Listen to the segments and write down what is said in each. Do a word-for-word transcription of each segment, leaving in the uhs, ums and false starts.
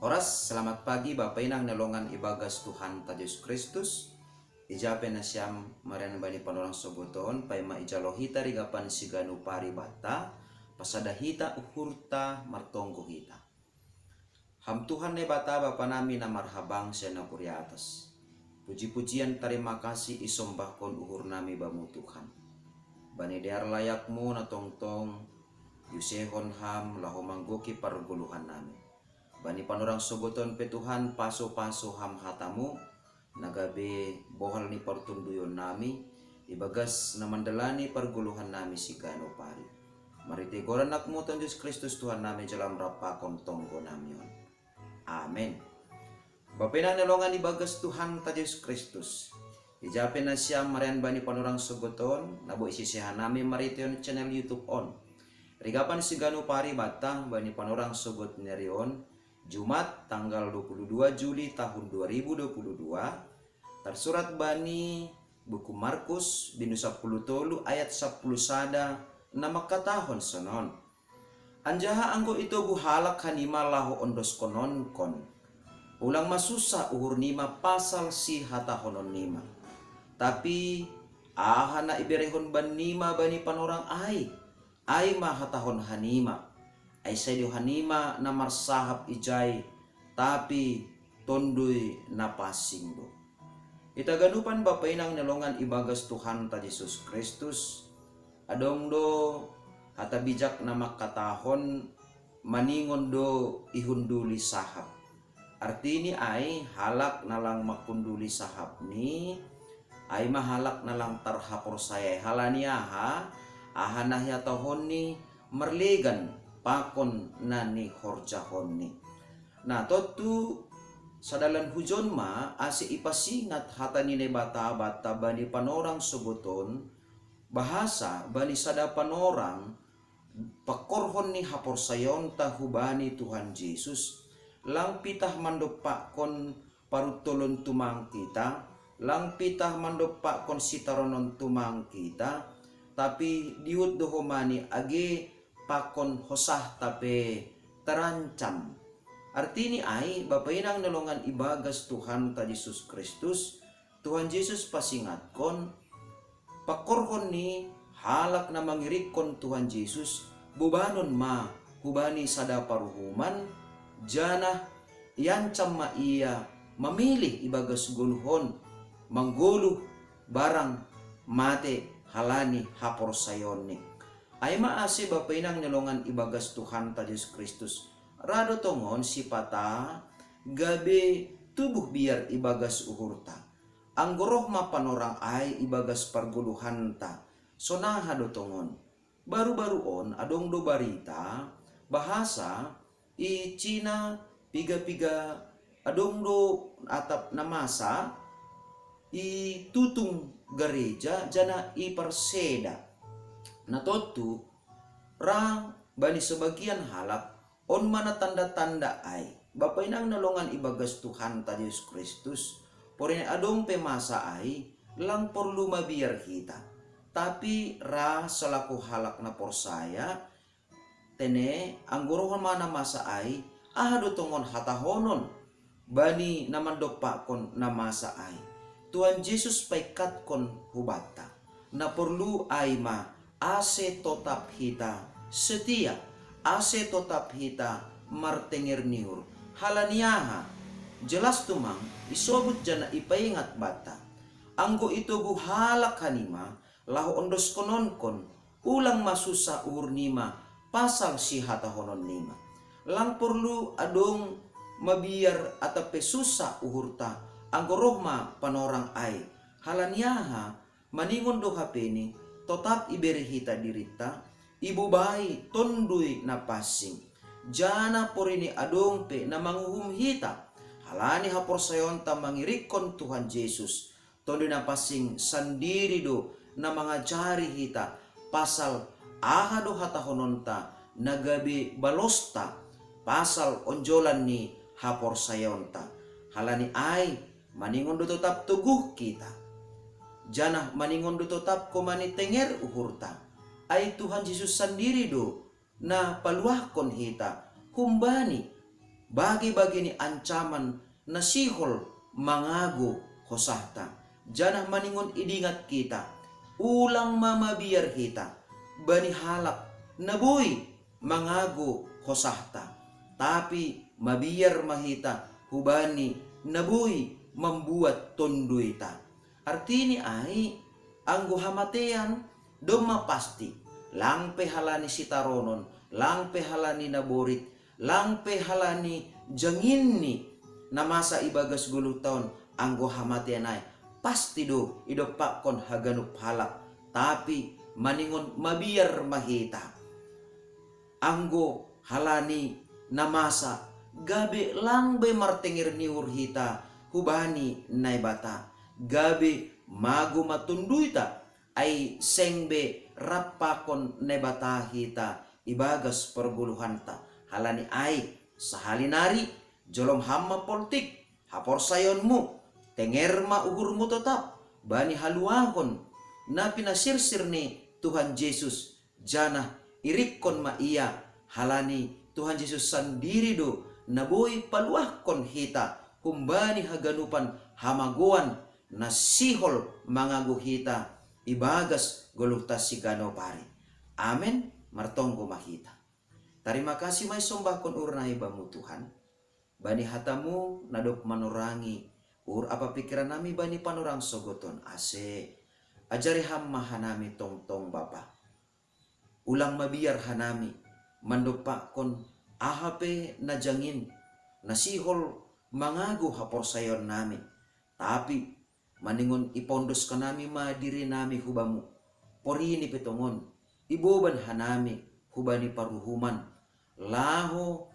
Oras, selamat pagi Bapa Inang na longan ibagas Tuhanta Jesus Kristus. Ija pe nasiam marian bani panorang sogot on, paima ijalo hita rigapan siganup ari banta, pasada hita uhurta, martonggo hita. Ham Tuhan Naibata Bapa nami na marhabangsa i nagori atas. Puji-pujian, tarima kasih isombahkon uhur nami Bamu Tuhan. Bani dear layakMu na tongtong iusehon Ham laho manggohi pargoluhan nami. Bani panorang sogot on pe Tuhan, pasu-pasu Ham hataMu, na gabe bohal ni partonduyon nami, ibagas na mandalani pargoluhan nami siganup ari. Marhite goran AnakMu Tuhan Jesus Kristus Tuhan nami jalo Ham rap pakon tonggo nami on. Amen. Bapa Inang na longan ibagas Tuhanta Jesus Kristus. Ija pe nasiam marian bani panorang sogot on, na boi siseha nami marhitehon channel YouTube on. Rigapan siganup ari banta bani panorang sogot ni ari on, Jumat tanggal dua puluh dua Juli tahun dua ribu dua puluh dua, tarsurat bani buku Markus, bindu sapuluh tolu ayat sapuluh sada, na mangkatahon sonon: Anjaha anggo itogu halak hanima laho ondoshononkon, ulang ma susah uhur nima pasal sihatahononnima. Tapi aha na iberehon bannima bani panorang ai, ai ma hatahon hanima. Ai sai do hanima na marsahap ijai, tapi Tonduy Napansing do. Hita ganupan Bapa Inang na longan ibagas Tuhanta Jesus Kristus, adong do hata bijak na mangkatahon: Maningon do ihunduli sahap. Artini ai, halak na lang manghunduli sahapni, ai ma halak na lang tarhaporsayai. Halani aha? Aha na hihatahonni marlegan pakon na nihorjahonni. Na tontu sadalan hujon ma ase ipasingat hata ni Naibata banta bani panorang sogot on, bahasa bani sada panorang pangkorhon ni haporsayaonta hubani Tuhan Jesus, lang pitah mandompakkon paruntolon tumang hita, lang pitah mandompakkon sitaronon tumang hita, tapi dihut do homa ni age pakon hosahta pe tarancam. Artini ai, Bapa Inang na longan ibagas Tuhanta Jesus Kristus, Tuhan Jesus pasingatkon, pangkorhon ni halak na mangirikkon Tuhan Jesus, bobanon ma hubani sada paruhuman, janah iancam ma ia mamilih ibagas goluh on, manggoluh barang mate halani haporsayaonni. Ai ma ase Bapa Inang na longan ibagas Tuhanta Jesus Kristus, ra do tongon sipata gabe tubuh biar ibagas uhurta. Anggo roh ma panorang ai ibagas pargoluhanta, sonaha do tongon. Baru-baru on adong do barita, bahasa i Cina piga-piga adong do atap na masa i tutung gareja janah iparseda. Na tontu, ra bani sebagian halak, on ma na tanda-tanda ai. Bapa Inang na longan ibagas Tuhanta Jesus Kristus, porini adong pe masa ai, lang porlu mabiar hita. Tapi ra selaku halak na porsaya, tene, anggo roh ma na masa ai, aha do tongon hatahonon bani na mandompakkon na masa ai? Tuhan Jesus paingkatkon hubanta, na porlu ai ma ase totap hita setia, ase totap hita martenger ni uhur. Halani aha? Jelas tumang isobut janah ipaingat banta: Anggo itogu halak hanima laho ondoskononkon, ulang ma susah uhurnima pasal sihatahononnima. Lang porlu adong mabiar atap pe susah uhurta, anggo roh ma panorang ai. Halani aha? Maningon do hapeni, totap ibere hita dirinta, ibobai Tonduy Napansing. Janah porini adong pe na manguhum hita, halani haporsayaonta mangirikkon Tuhan Jesus. Tonduy Napansing sandiri do na mangajari hita pasal aha do hatahononta na gabe balosta pasal onjolan ni haporsayaonta. Halani ai, maningon do totap toguh hita, janah maningon do totap homa ni tenger uhurta. Ai Tuhan Jesus sandiri do na paluahkon hita humbani Bagi-bagi ni ancaman na sihol mangago hosahta. Janah maningon idingat hita, ulang ma mabiar hita bani halak na boi mangago hosahta, tapi mabiar ma hita hubani na boi mambuat tonduyta. Artini ai, anggo hamatean domma pasti, lang pe halani sitaronon, lang pe halani naborit, lang pe halani janginni na masa ibagas goluhta on, anggo hamatean ai pasti do idompakkon haganup halak, tapi maningon mabiar ma hita. Anggo halani na masa, gabe lang be martenger ni uhur hita hubani Naibata, gabe mago ma tonduyta, ai seng be rap pakon Naibata hita ibagas pargoluhanta. Halani ai, sahali nari, jolom ham ma poltik haporsayaonmu, tenger ma uhurmu totap bani haluahon na pinasirsir ni Tuhan Jesus, janah irikkon ma Ia, halani Tuhan Jesus sandiri do na boi paluahkon hita humbani haganupan hamagoan na sihol mangago hita ibagas goluhta siganup ari. Amen. Martonggo ma hita. Tarima kasih ma isombahkon uhur nami Bamu, Tuhan, bani hataMu na dob manorangi uhur ampa pingkiran nami bani panorang sogot on. Ase ajari Ham ma hanami tongtong, Bapa. Ulang mabiar hanami mandompakkon aha pe na jangin, na sihol mangago haporsayaon nami, tapi maningon ipaondos hanami ma diri nami hu Bamu, porini pe tongon iboban hanami hubani paruhuman, laho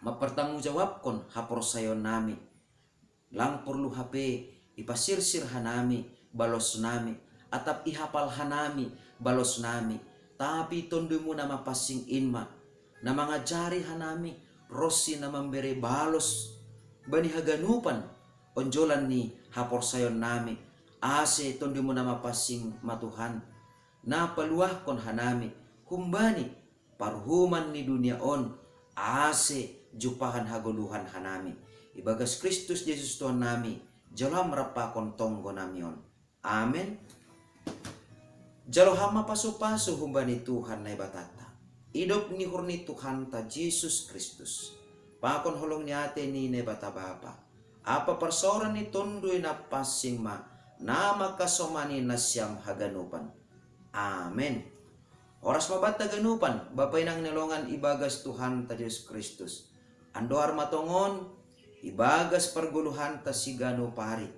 mampartanggung jawabkon haporsayaon nami. Lang porlu hape ipasirsir hanami balos nami, atap ihapal hanami balos nami, tapi TonduyMu na Mapansing in ma na mangajari hanami ronsi na mambere balos bani haganupan onjolan ni haporsayaon nami, ase TonduyMu na Mapansing ma, Tuhan, na paluahkon hanami humbani paruhuman ni dunia on, ase jumpahan hagoluhan hanami. Ibagas Kristus Jesus Tuhan nami, jalo Ham rap pakon tonggo nami on. Amen. Jalo Ham ma pasu-pasu humbani Tuhan Naibatanta, idop ni uhur ni Tuhanta Jesus Kristus, pakon holong ni ate ni Naibata Bapa, ampa parsaoran ni Tonduy Na Pansing ma na mangkasomani nasiam haganupan. Amen. Horas ma banta haganupan, Bapa inang ni longan ibagas Tuhanta Jesus Kristus. Andohar ma tongon ibagas pargoluhanta siganup ari,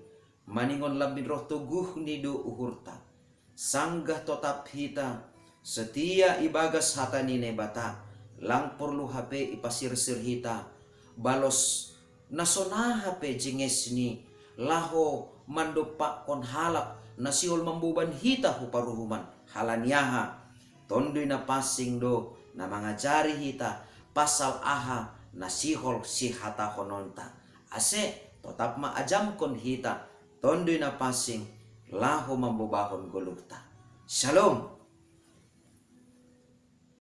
maningon lambin roh toguhni do uhurta. Sanggah totap hita setia ibagas hata ni Naibata, lang porlu hape ipasirsir hita balos na sonaha pe jengesni laho mandompakkon halak na sihol mamboban hita hu paruhuman. Halani aha? Tonduy Na Pansing do na mangajari hita pasal aha na sihol sihatahononta. Ase totap ma ajamkon hita Tonduy Na Pansing laho mambobahon goluhta. Shalom.